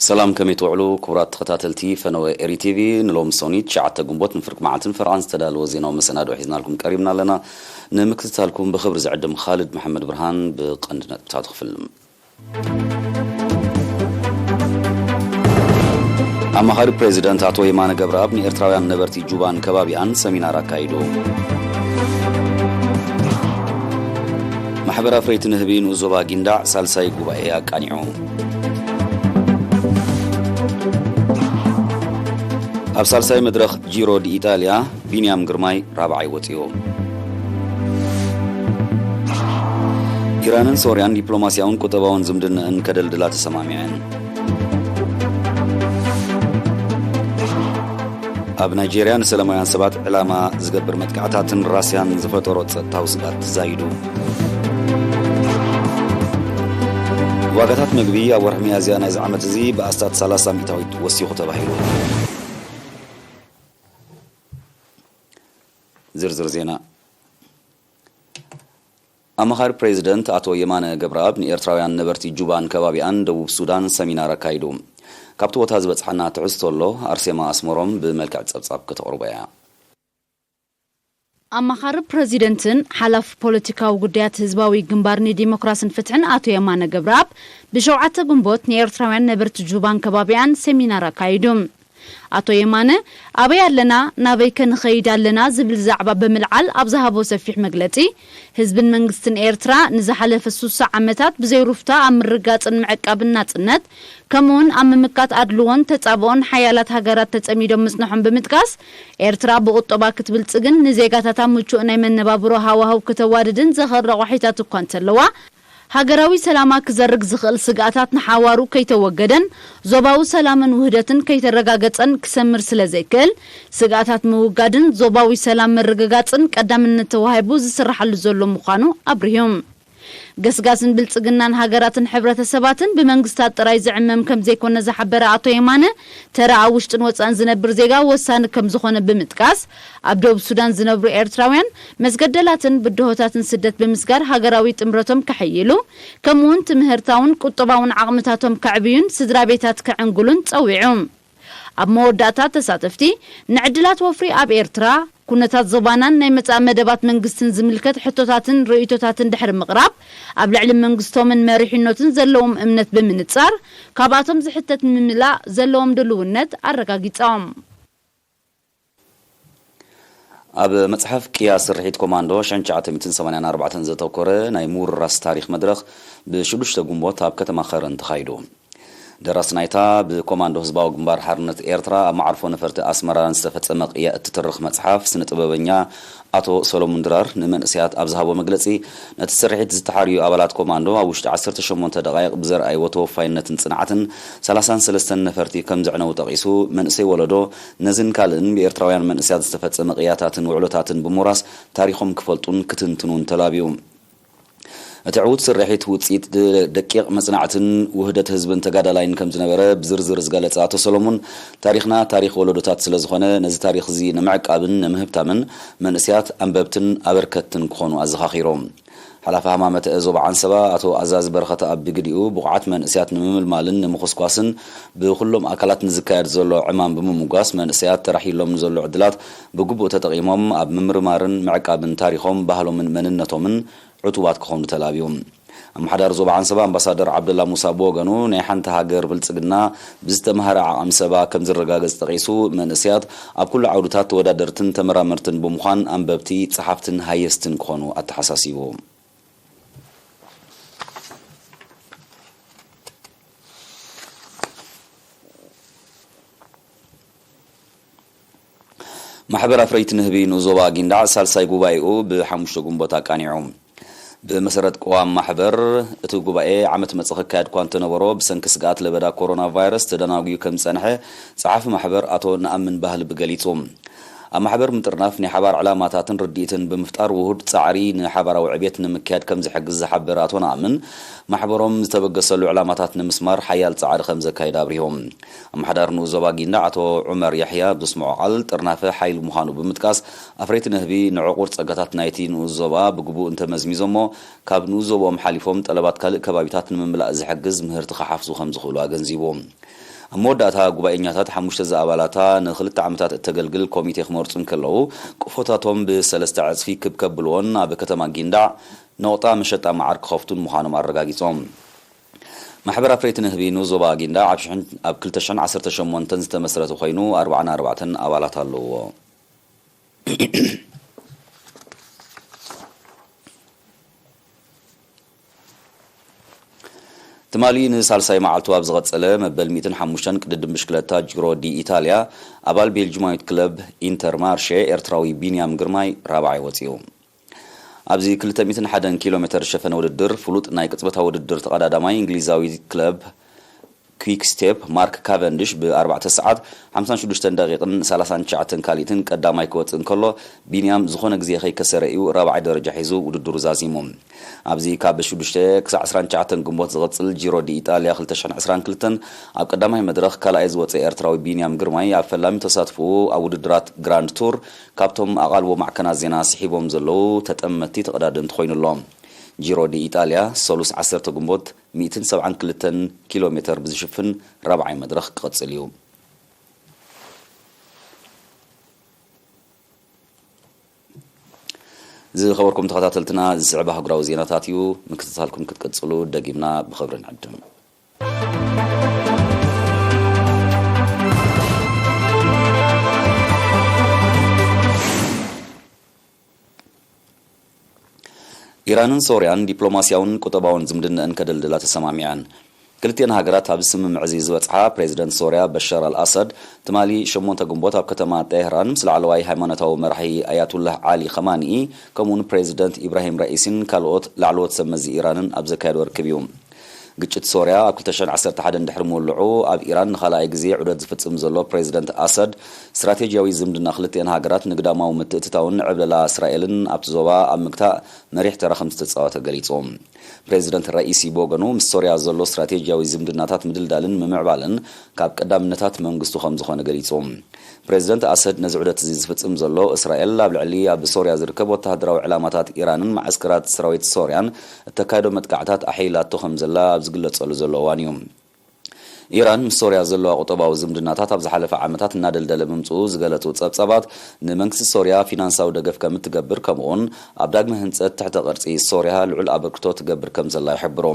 ሰላም፣ ከመይ ትውዕሉ ክቡራት ተኸታተልቲ ፈነወ ኤሪ ቲቪ? ንሎም ሰኒት ትሽዓተ ግንቦት ንፍርቂ መዓልትን ፈርቓን ዝተዳለወ ዜናዊ መሰናድኦ ሒዝናልኩም ቀሪብና ኣለና። ንምክትታልኩም ብኽብሪ ዝዕድም ኻልድ መሓመድ ብርሃን። ብቐንዲ ነጥብታቱ ክፍልም። ኣማኻሪ ፕሬዚደንት ኣቶ የማነ ገብረኣብ ንኤርትራውያን ነበርቲ ጁባን ከባቢኣን ሰሚናር ኣካይዱ። ማሕበር ኣፍረይቲ ንህቢ ንኡስ ዞባ ጊንዳዕ ሳልሳይ ጉባኤ ኣቃኒዑ። ኣብ ሳልሳይ መድረኽ ጂሮ ዲ ኢጣልያ ቢንያም ግርማይ ራብዓይ ወጺኡ። ኢራንን ሶርያን ዲፕሎማስያውን ቁጠባውን ዝምድናኣን ከደልድላ ተሰማሚዐን። ኣብ ናይጄርያ ንሰላማውያን ሰባት ዕላማ ዝገብር መጥቃዕታትን ራስያን ዝፈጠሮ ጸጥታዊ ስግኣት ተዛይዱ። ዋጋታት መግቢ ኣብ ወርሒ ሚያዝያ ናይዚ ዓመት እዚ ብኣስታት ሰላሳ ሚእታዊት ወሲኹ ተባሂሉ። ዝርዝር ዜና። ኣማኻሪ ፕሬዚደንት ኣቶ የማነ ገብረኣብ ንኤርትራውያን ነበርቲ ጁባን ከባቢኣን ደቡብ ሱዳን ሰሚናር ኣካይዱ። ካብቲ ቦታ ዝበጽሓና ትሕዝቶ ኣሎ፣ ኣርሴማ ኣስመሮም ብመልክዕ ጸብጻብ ከተቕርቦ እያ። ኣማኻሪ ፕሬዚደንትን ሓላፊ ፖለቲካዊ ጉዳያት ህዝባዊ ግንባር ንዲሞክራስን ፍትሕን ኣቶ የማነ ገብረኣብ ብሸውዓተ ግንቦት ንኤርትራውያን ነበርቲ ጁባን ከባቢኣን ሰሚናር ኣካይዱ። ኣቶ የማነ፣ ኣበይ ኣለና፣ ናበይ ከ ንኸይድ ኣለና ዝብል ዛዕባ ብምልዓል ኣብ ዝሃቦ ሰፊሕ መግለጺ፣ ህዝብን መንግስትን ኤርትራ ንዝሓለፈ ስሳ ዓመታት ብዘይ ሩፍታ ኣብ ምርጋጽን ምዕቃብን ናጽነት፣ ከምኡውን ኣብ ምምካት ኣድልዎን ተጻብኦን ሓያላት ሃገራት ተጸሚዶም ምጽንሖም ብምጥቃስ፣ ኤርትራ ብቁጠባ ክትብልጽግን ንዜጋታታ ምቹእ ናይ መነባብሮ ሃዋህው ክተዋድድን ዘኸረ ረቋሒታት እኳ እንተለዋ፣ ሃገራዊ ሰላማ ክዘርግ ዝኽእል ስግኣታት ንሓዋሩ ከይተወገደን ዞባዊ ሰላምን ውህደትን ከይተረጋገጸን ክሰምር ስለ ዘይክእል፣ ስግኣታት ምውጋድን ዞባዊ ሰላም ምርግጋጽን ቀዳምነት ተዋሂቡ ዝስርሓሉ ዘሎ ምዃኑ ኣብሪሁ። ገስጋስን ብልጽግናን ሃገራትን ሕብረተሰባትን ብመንግስታት ጥራይ ዝዕመም ከም ዘይኮነ ዝሓበረ ኣቶ የማነ፣ ተራ ኣብ ውሽጥን ወጻእን ዝነብር ዜጋ ወሳኒ ከም ዝኾነ ብምጥቃስ፣ ኣብ ደቡብ ሱዳን ዝነብሩ ኤርትራውያን መስገደላትን ብድሆታትን ስደት ብምስጋር ሃገራዊ ጥምረቶም ከሐይሉ፣ ከምኡውን ትምህርታውን ቁጠባውን ዓቕምታቶም ከዕብዩን ስድራ ቤታት ከዕንግሉን ጸዊዑ። ኣብ መወዳእታ ተሳተፍቲ፣ ንዕድላት ወፍሪ ኣብ ኤርትራ፣ ኩነታት ዞባናን ናይ መጻኢ መደባት መንግስትን ዝምልከት ሕቶታትን ርእይቶታትን ድሕሪ ምቕራብ፣ ኣብ ልዕሊ መንግስቶምን መሪሕነቱን ዘለዎም እምነት ብምንጻር፣ ካብኣቶም ዝሕተት ንምምላእ ዘለዎም ድልውነት ኣረጋጊጾም። ኣብ መጽሓፍ ቅያ ስርሒት ኮማንዶ ሽሕን ትሽዓተ ሚእትን ሰማንያን ኣርባዕተን ዘተኮረ ናይ ምውርራስ ታሪኽ መድረኽ ብሽዱሽተ ግንቦት ኣብ ከተማ ኸረን ተኻይዱ። ደራሲ ናይታ ብኮማንዶ ህዝባዊ ግንባር ሓርነት ኤርትራ ኣብ መዓርፎ ነፈርቲ ኣስመራ ዝተፈጸመ ቅያ እትትርኽ መጽሓፍ፣ ስነ ጥበበኛ ኣቶ ሰሎሙን ድራር ንመንእሰያት ኣብ ዝሃቦ መግለጺ፣ ነቲ ስርሒት ዝተሓርዩ ኣባላት ኮማንዶ ኣብ ውሽጢ ዓሰርተ ሸሞንተ ደቓይቕ ብዘርኣይዎ ተወፋይነትን ጽንዓትን ሰላሳን ሰለስተን ነፈርቲ ከም ዘዕነዉ ጠቒሱ፣ መንእሰይ ወለዶ ነዝን ካልእን ብኤርትራውያን መንእሰያት ዝተፈጸመ ቅያታትን ውዕሎታትን ብምውራስ ታሪኾም ክፈልጡን ክትንትኑን ተላብዩ። እቲ ዕዉት ስርሒት ውጽኢት ድ-፣ ደቂቕ መጽናዕትን ውህደት ህዝብን ተጋዳላይን ከም ዝነበረ ብዝርዝር ዝገለጸ ኣቶ ሰሎሙን፣ ታሪኽና ታሪኽ ወለዶታት ስለ ዝኾነ፣ ነዚ ታሪኽ እዚ ንምዕቃብን ንምህብታምን መንእሰያት ኣንበብትን ኣበርከትትን ክኾኑ ኣዘኻኺሩ። ሓላፊ ሃማመተ ዞባ ዓንሰባ ኣቶ ኣዛዚ በረኸተኣብ ብግዲኡ፣ ብቑዓት መንእሰያት ንምምልማልን ንምኹስኳስን ብኹሎም ኣካላት ንዝካየድ ዘሎ ዕማም ብምምጓስ፣ መንእሰያት ተራሒሎም ንዘሎ ዕድላት ብግቡእ ተጠቒሞም ኣብ ምምርማርን ምዕቃብን ታሪኾም፣ ባህሎምን መንነቶምን ዕቱባት ክኾኑ ተላብዩ። ኣመሓዳሪ ዞባ ዓንሰባ ኣምባሳደር ዓብደላ ሙሳ ብወገኑ፣ ናይ ሓንቲ ሃገር ብልጽግና ብዝተምሃረ ዓቕሚ ሰባ ከም ዝረጋገጽ ጠቒሱ፣ መንእሰያት ኣብ ኩሉ ዓውድታት ተወዳደርትን ተመራመርትን ብምዃን ኣንበብቲ፣ ጸሓፍትን ሃየስትን ክኾኑ ኣተሓሳሲቡ። ማሕበር ኣፍረይቲ ንህቢ ንኡስ ዞባ ጊንዳዕ ሳልሳይ ጉባኤኡ ብሓሙሽተ ግንቦት ኣቃኒዑ። ብመሰረት ቅዋም ማሕበር፣ እቲ ጉባኤ ዓመት መጸ ክካየድ እኳ እንተነበሮ፣ ብሰንኪ ስግኣት ለበዳ ኮሮና ቫይረስ ተደናጒዩ ከም ዝጸንሐ ጸሓፊ ማሕበር ኣቶ ነኣምን ባህልቢ ገሊጹ። ኣብ ማሕበር ምጥርናፍ ናይ ሓባር ዕላማታትን ርድኢትን ብምፍጣር፣ ውሁድ ጻዕሪ ንሓባራዊ ዕቤት ንምክያድ ከም ዝሕግዝ ዝሓበረ ኣቶ ነኣምን፣ ማሕበሮም ዝተበገሰሉ ዕላማታት ንምስማር ሓያል ጻዕሪ ከም ዘካይድ ኣብሪሆም። ኣመሓዳሪ ንኡስ ዞባ ጊንዳዕ ኣቶ ዑመር ያሕያ ብዝስምዖ ቃል፣ ጥርናፈ ሓይሊ ምዃኑ ብምጥቃስ፣ ኣፍረይቲ ንህቢ ንዕቑር ጸጋታት ናይቲ ንኡስ ዞባ ብግቡእ እንተመዝሚዞሞ፣ ካብ ንኡስ ዞባኦም ሓሊፎም ጠለባት ካልእ ከባቢታት ንምምላእ ዝሕግዝ ምህርቲ ክሓፍሱ ከም ዝኽእሉ ኣገንዚቡ። ኣብ መወዳእታ ጉባኤኛታት ሓሙሽተ ዝኣባላታ ንኽልተ ዓመታት እተገልግል ኮሚቴ ክመርጹ እንከለዉ፣ ቅፎታቶም ብሰለስተ ዕጽፊ ክብ ከብልዎን ኣብ ከተማ ጊንዳዕ ነቑጣ መሸጣ መዓር ክኸፍቱን ምዃኖም ኣረጋጊጾም። ማሕበር ኣፍረይቲ ንህቢ ንዞባ ጊንዳዕ ኣብ ሽሕን፣ ኣብ ክልተ ሽሕን ዓሰርተ ሸሞንተን ዝተመስረተ ኮይኑ፣ ኣርባዓን ኣርባዕተን ኣባላት ኣለውዎ። ትማሊ ንሳልሳይ መዓልቱ ኣብ ዝቐጸለ መበል ሚእትን ሓሙሽተን ቅድድም ብሽክለታ ጂሮ ዲ ኢታልያ፣ ኣባል ቤልጂማዊት ክለብ ኢንተርማርሼ ኤርትራዊ ቢንያም ግርማይ ራብዓይ ወጺኡ። ኣብዚ ክልተ ሚእትን ሓደን ኪሎ ሜተር ዝሸፈነ ውድድር፣ ፍሉጥ ናይ ቅጽበታዊ ውድድር ተቐዳዳማይ እንግሊዛዊ ክለብ ኲክ ስቴፕ ማርክ ካቨንድሽ ብ ኣርባዕተ ሰዓት ሓምሳን ሽዱሽተን ደቂቕን ሰላሳን ትሽዓተን ካልኢትን ቀዳማይ ክወጽእ እንከሎ፣ ቢንያም ዝኾነ ግዜ ከይከሰረ እዩ ራብዓይ ደረጃ ሒዙ ውድድሩ ዛዚሙ። ኣብዚ ካብ ሽዱሽተ ክሳዕ ዕስራን ትሽዓተን ግንቦት ዝቕጽል ጂሮ ዲ ኢጣልያ ክልተ ሽሕን ዕስራን ክልተን ኣብ ቀዳማይ መድረኽ ካልኣይ ዝወጸ ኤርትራዊ ቢንያም ግርማይ ኣብ ፈላሚ ተሳትፎኡ ኣብ ውድድራት ግራንድ ቱር ካብቶም ኣቓልቦ ማዕከናት ዜና ስሒቦም ዘለዉ ተጠመትቲ ተቐዳደምቲ ኮይኑ ኣሎ። ጂሮ ዲ ኢጣልያ ሰሉስ ዓሰርተ ግንቦት ሚእትን ሰብዓን ክልተን ኪሎ ሜተር ብዝሽፍን ራብዓይ መድረኽ ክቕጽል እዩ። ዝኸበርኩም ተኸታተልትና፣ ዝስዕብ ኣህጉራዊ ዜናታት እዩ። ምክትታልኩም ክትቅጽሉ ደጊምና ብኽብሪ ንዕድም። ኢራንን ሶርያን ዲፕሎማስያውን ቁጠባውን ዝምድነአን ከደልድላ ተሰማሚዐን። ክልቲአን ሃገራት ኣብ ስምምዕ እዚ ዝበጽሓ ፕሬዚደንት ሶርያ በሻር ኣልኣሳድ ትማሊ ሸሞንተ ግንቦት ኣብ ከተማ ጤህራን ምስ ላዕለዋይ ሃይማኖታዊ መራሒ ኣያቱላህ ዓሊ ኸማኒኢ ከምኡውን ፕሬዚደንት ኢብራሂም ራኢሲን ካልኦት ላዕለዎት ሰብ መዚ ኢራንን ኣብ ዘካየዶ ርክብ እዩ። ግጭት ሶርያ ኣብ ክልተ ሽሕን ዓሰርተ ሓደን ድሕሪ ምውልዑ፣ ኣብ ኢራን ንኻልኣይ ግዜ ዑደት ዝፍጽም ዘሎ ፕሬዚደንት ኣሳድ፣ ስትራቴጂያዊ ዝምድና ክልቲአን ሃገራት ንግዳማዊ ምትእትታውን ዕብለላ እስራኤልን ኣብቲ ዞባ ኣብ ምግታእ መሪሕ ተራ ከም ዝተጻወተ ገሊጹ። ፕሬዚደንት ራኢሲ ብወገኑ፣ ምስ ሶርያ ዘሎ ስትራቴጂያዊ ዝምድናታት ምድልዳልን ምምዕባልን ካብ ቀዳምነታት መንግስቱ ከም ዝኾነ ገሊጹ። ፕሬዚደንት ኣሰድ ነዚ ዑደት እዚ ዝፍጽም ዘሎ፣ እስራኤል ኣብ ልዕሊ ኣብ ሶርያ ዝርከብ ወተሃደራዊ ዕላማታት ኢራንን መዓስከራት ሰራዊት ሶርያን እተካይዶ መጥቃዕታት ኣሐይላቶ ከም ዘላ ኣብ ዝግለጸሉ ዘሎ እዋን እዩ። ኢራን ምስ ሶርያ ዘለዋ ቁጠባዊ ዝምድናታት ኣብ ዝሓለፈ ዓመታት እናደልደለ ምምጽኡ ዝገለጹ ጸብጻባት፣ ንመንግስቲ ሶርያ ፊናንሳዊ ደገፍ ከም እትገብር፣ ከምኡውን ኣብ ዳግመ ህንጸት ትሕተ ቅርጺ ሶርያ ልዑል ኣበርክቶ ትገብር ከም ዘላ ይሕብሩ።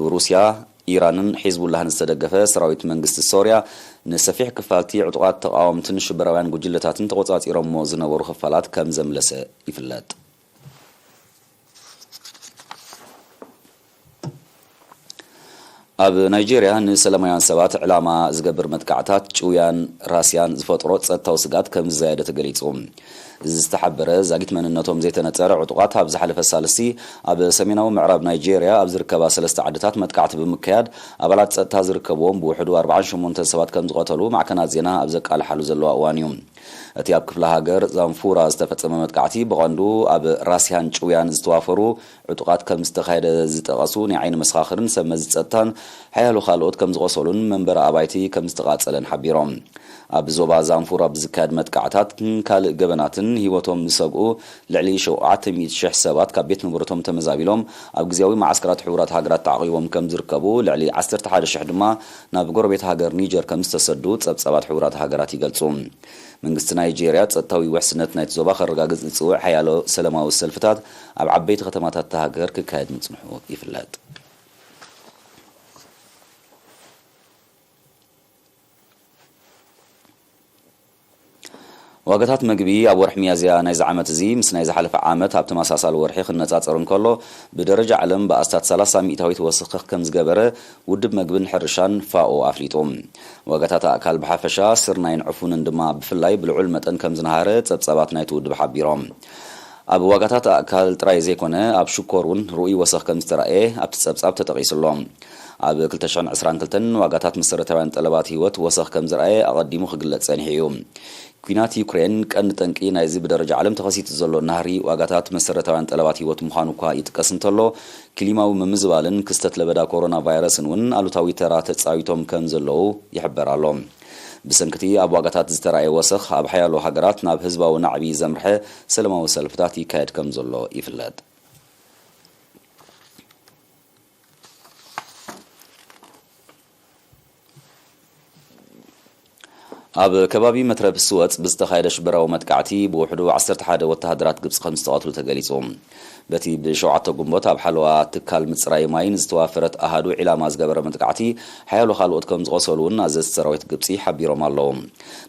ብሩስያ፣ ኢራንን ሒዝቡላህን ዝተደገፈ ሰራዊት መንግስቲ ሶርያ፣ ንሰፊሕ ክፋልቲ ዕጡቓት ተቓወምትን ሽበራውያን ጉጅለታትን ተቖጻጺሮሞ ዝነበሩ ክፋላት ከም ዘምለሰ ይፍለጥ። ኣብ ናይጄርያ ንሰላማውያን ሰባት ዕላማ ዝገብር መጥቃዕታት ጭውያን ራስያን ዝፈጥሮ ጸጥታዊ ስግኣት ከም ዝዛየደ ተገሊጹ። እዚ ዝተሓበረ ዛጊት መንነቶም ዘይተነጸረ ዕጡቓት ኣብ ዝሓለፈ ሳልስቲ ኣብ ሰሜናዊ ምዕራብ ናይጄርያ ኣብ ዝርከባ ሰለስተ ዓድታት መጥቃዕቲ ብምክያድ፣ ኣባላት ጸጥታ ዝርከብዎም ብውሕዱ ኣርባዓን ሸሞንተን ሰባት ከም ዝቐተሉ ማዕከናት ዜና ኣብ ዘቃልሓሉ ዘለዋ እዋን እዩ። እቲ ኣብ ክፍለ ሃገር ዛንፉራ ዝተፈጸመ መጥቃዕቲ ብቐንዱ ኣብ ራስያን ጭውያን ዝተዋፈሩ ዕጡቓት ከም ዝተኻየደ ዝጠቐሱ ናይ ዓይኒ መሰኻኽርን ሰብ መዚ ጸጥታን፣ ሓያሎ ካልኦት ከም ዝቖሰሉን መንበሪ ኣባይቲ ከም ዝተቓጸለን ሓቢሮም። ኣብ ዞባ ዛንፉራ ብዝካየድ መጥቃዕታትን ካልእ ገበናትን ህይወቶም ዝሰግኡ ልዕሊ ሸውዓተ ሚእቲ ሽሕ ሰባት ካብ ቤት ንብረቶም ተመዛቢሎም ኣብ ግዜያዊ መዓስከራት ሕቡራት ሃገራት ተዓቒቦም ከም ዝርከቡ፣ ልዕሊ ዓሰርተ ሓደ ሽሕ ድማ ናብ ጎረቤት ሃገር ኒጀር ከም ዝተሰዱ ጸብጻባት ሕቡራት ሃገራት ይገልጹ። መንግስቲ ናይጄርያ ጸጥታዊ ውሕስነት ናይቲ ዞባ ከረጋግጽ ዝጽውዕ ሓያሎ ሰላማዊ ሰልፍታት ኣብ ዓበይቲ ከተማታት እታ ሃገር ክካየድ ምጽንሑ ይፍለጥ። ዋጋታት መግቢ ኣብ ወርሒ ሚያዝያ ናይዚ ዓመት እዚ ምስ ናይ ዝሓለፈ ዓመት ኣብ ተመሳሳሊ ወርሒ ክነጻጸር እንከሎ፣ ብደረጃ ዓለም ብኣስታት ሰላሳ ሚእታዊት ወሰኽ ከም ዝገበረ ውድብ መግብን ሕርሻን ፋኦ ኣፍሊጡ። ዋጋታት ኣእካል ብሓፈሻ፣ ስርናይን ዕፉንን ድማ ብፍላይ ብልዑል መጠን ከም ዝነሃረ ጸብጻባት ናይቲ ውድብ ሓቢሮም። ኣብ ዋጋታት ኣእካል ጥራይ ዘይኮነ፣ ኣብ ሽኮር እውን ርኡይ ወሰኽ ከም ዝተራእየ ኣብቲ ጸብጻብ ተጠቒሱ ኣሎ። ኣብ ክልተ ሽሕን ዕስራን ክልተን ዋጋታት መሰረታውያን ጠለባት ህይወት ወሰኽ ከም ዝረኣየ ኣቐዲሙ ክግለጽ ጸኒሑ እዩ። ኲናት ዩክሬን ቀንዲ ጠንቂ ናይዚ ብደረጃ ዓለም ተኸሲቱ ዘሎ ናህሪ ዋጋታት መሰረታውያን ጠለባት ህይወት ምዃኑ እኳ ይጥቀስ እንተሎ፣ ክሊማዊ ምምዝባልን ክስተት ለበዳ ኮሮና ቫይረስን እውን ኣሉታዊ ተራ ተጻዊቶም ከም ዘለዉ ይሕበር ኣሎ። ብሰንክቲ ኣብ ዋጋታት ዝተራእየ ወሰኽ፣ ኣብ ሓያሎ ሃገራት ናብ ህዝባዊ ናዕቢ ዘምርሐ ሰላማዊ ሰልፍታት ይካየድ ከም ዘሎ ይፍለጥ። ኣብ ከባቢ መትረብ ስወጽ ብዝተኻየደ ሽበራዊ መጥቃዕቲ ብውሕዱ ዓሰርተ ሓደ ወተሃደራት ግብጺ ከም ዝተቐትሉ ተገሊጹ። በቲ ብሸውዓተ ጉንቦት ኣብ ሓለዋ ትካል ምጽራይ ማይ ንዝተዋፈረት ኣሃዱ ዒላማ ዝገበረ መጥቃዕቲ ሓያሎ ካልኦት ከም ዝቖሰሉ እውን ኣዘዝቲ ሰራዊት ግብጺ ሓቢሮም ኣለዉ።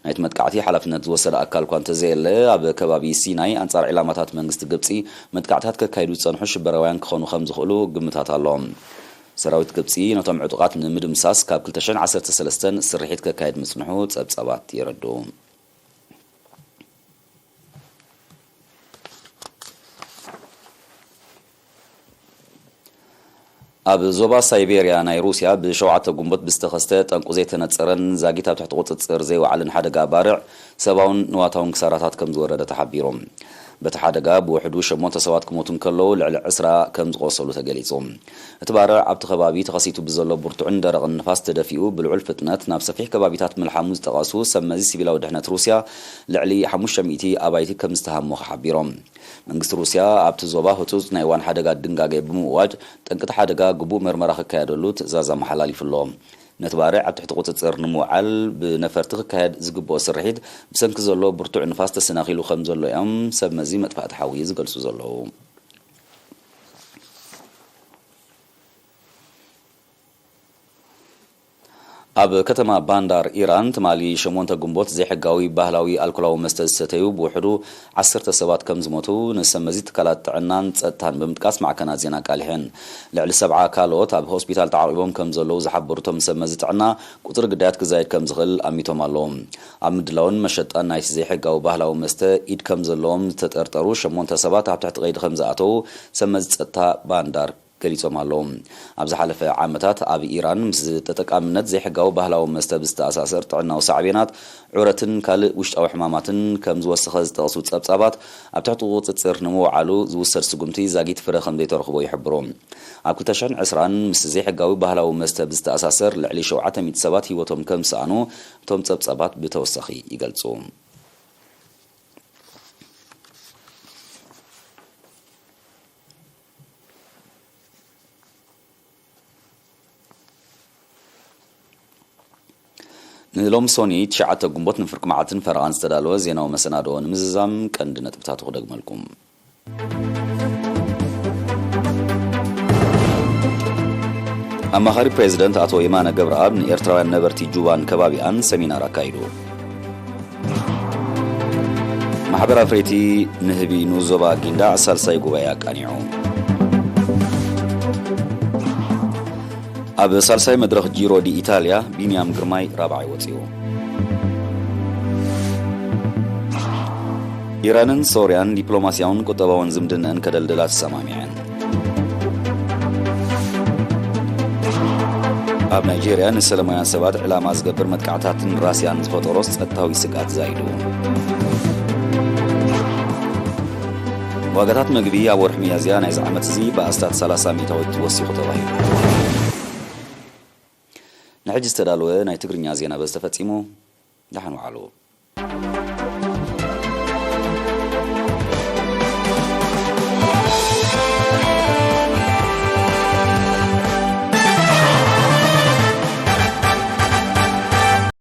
ናይቲ መጥቃዕቲ ሓላፍነት ዝወሰደ ኣካል እኳ እንተዘየለ፣ ኣብ ከባቢ ሲናይ ኣንጻር ዒላማታት መንግስቲ ግብጺ መጥቃዕትታት ከካይዱ ዝጸንሑ ሽበራውያን ክኾኑ ከም ዝኽእሉ ግምታት ኣሎ። ሰራዊት ግብጺ ነቶም ዕጡቓት ንምድምሳስ ካብ ክልተ ሽሕን ዓሰርተ ሰለስተን ስርሒት ከካይድ ምጽንሑ ጸብጻባት የረድኡ። ኣብ ዞባ ሳይቤርያ ናይ ሩስያ ብሸውዓተ ጉንቦት ብዝተኸስተ ጠንቁ ዘይተነጸረን ዛጊት ኣብ ትሕቲ ቁጽጽር ዘይወዓለን ሓደጋ ባርዕ ሰብኣውን ንዋታውን ክሳራታት ከም ዝወረደ ተሓቢሩ። በቲ ሓደጋ ብውሕዱ ሸሞንተ ሰባት ክሞቱ እንከለዉ፣ ልዕሊ ዕስራ ከም ዝቖሰሉ ተገሊጹ። እቲ ባርዕ ኣብቲ ከባቢ ተኸሲቱ ብዘሎ ብርቱዕን ደረቕን ንፋስ ተደፊኡ፣ ብልዑል ፍጥነት ናብ ሰፊሕ ከባቢታት ምልሓሙ ዝጠቐሱ ሰብ መዚ ሲቪላዊ ድሕነት ሩስያ፣ ልዕሊ ሓሙሽተ ሚእቲ ኣባይቲ ከም ዝተሃመኹ ሓቢሮም። መንግስቲ ሩስያ ኣብቲ ዞባ ህጹጽ ናይ እዋን ሓደጋ ድንጋጌ ብምእዋጅ፣ ጠንቅቲ ሓደጋ ግቡእ መርመራ ክካየደሉ ትእዛዝ ኣመሓላሊፉ ኣሎ። ነቲ ባርዕ ኣብ ትሕቲ ቁጽጽር ንምውዓል ብነፈርቲ ክካየድ ዝግብኦ ስርሒት ብሰንኪ ዘሎ ብርቱዕ ንፋስ ተሰናኺሉ ከም ዘሎ እዮም ሰብ መዚ መጥፋእቲ ሓዊ ዝገልጹ ዘለዉ። ኣብ ከተማ ባንዳር ኢራን ትማሊ ሸሞንተ ግንቦት ዘይሕጋዊ ባህላዊ ኣልኮላዊ መስተ ዝሰተዩ ብውሕዱ ዓሰርተ ሰባት ከም ዝሞቱ ንሰብ መዚ ትካላት ጥዕናን ጸጥታን ብምጥቃስ ማዕከናት ዜና ኣቃሊሐን። ልዕሊ ሰብዓ ካልኦት ኣብ ሆስፒታል ተዓቂቦም ከም ዘለዉ ዝሓበሩ እቶም ሰብ መዚ ጥዕና፣ ቁጽሪ ግዳያት ክዛይድ ከም ዝኽእል ኣሚቶም ኣለዉ። ኣብ ምድላውን መሸጣን ናይቲ ዘይሕጋዊ ባህላዊ መስተ ኢድ ከም ዘለዎም ዝተጠርጠሩ ሸሞንተ ሰባት ኣብ ትሕቲ ቀይዲ ከም ዝኣተዉ ሰብ መዚ ጸጥታ ባንዳር ገሊጾም ኣለዉ። ኣብ ዝሓለፈ ዓመታት ኣብ ኢራን ምስ ተጠቃምነት ዘይሕጋዊ ባህላዊ መስተ ብዝተኣሳሰር ጥዕናዊ ሳዕቤናት፣ ዑረትን ካልእ ውሽጣዊ ሕማማትን ከም ዝወሰኸ ዝጠቕሱ ጸብጻባት፣ ኣብ ትሕቲ ቁጽጽር ንምውዓሉ ዝውሰድ ስጉምቲ ዛጊት ፍረ ከም ዘይተረኽቦ ይሕብሩ። ኣብ ክልተ ሽሕን ዕስራን ምስ ዘይሕጋዊ ባህላዊ መስተ ብዝተኣሳሰር ልዕሊ ሸውዓተ ሚእቲ ሰባት ህይወቶም ከም ዝሰኣኑ እቶም ጸብጻባት ብተወሳኺ ይገልጹ። ንሎሚ ሶኒ ትሽዓተ ግንቦት ንፍርቂ መዓልትን ፈረቓን ዝተዳለወ ዜናዊ መሰናድኦ ንምዝዛም ቀንዲ ነጥብታቱ ክደግመልኩም። ኣማኻሪ ፕሬዚደንት ኣቶ የማነ ገብረኣብ ንኤርትራውያን ነበርቲ ጁባን ከባቢኣን ሰሚናር ኣካይዱ። ማሕበር ኣፍረይቲ ንህቢ ንኡስ ዞባ ጊንዳዕ ሳልሳይ ጉባኤ ኣቃኒዑ። ኣብ ሳልሳይ መድረኽ ጂሮ ዲ ኢታልያ ቢንያም ግርማይ ራብዓይ ወጺኡ። ኢራንን ሶርያን ዲፕሎማስያውን ቁጠባውን ዝምድነአን ከደልድላ ተሰማሚዐን። ኣብ ናይጄርያ ንሰለማውያን ሰባት ዕላማ ዝገብር መጥቃዕታትን ራስያን ዝፈጠሮስ ጸጥታዊ ስግኣት ዛይዱ። ዋጋታት መግቢ ኣብ ወርሒ ሚያዝያ ናይዚ ዓመት እዚ ብኣስታት ሰላሳ ሚእታዊት ወሲኹ ተባሂሉ። ንሕጂ ዝተዳለወ ናይ ትግርኛ ዜና በዚ ተፈጺሙ። ደሓን ዋዕሉ።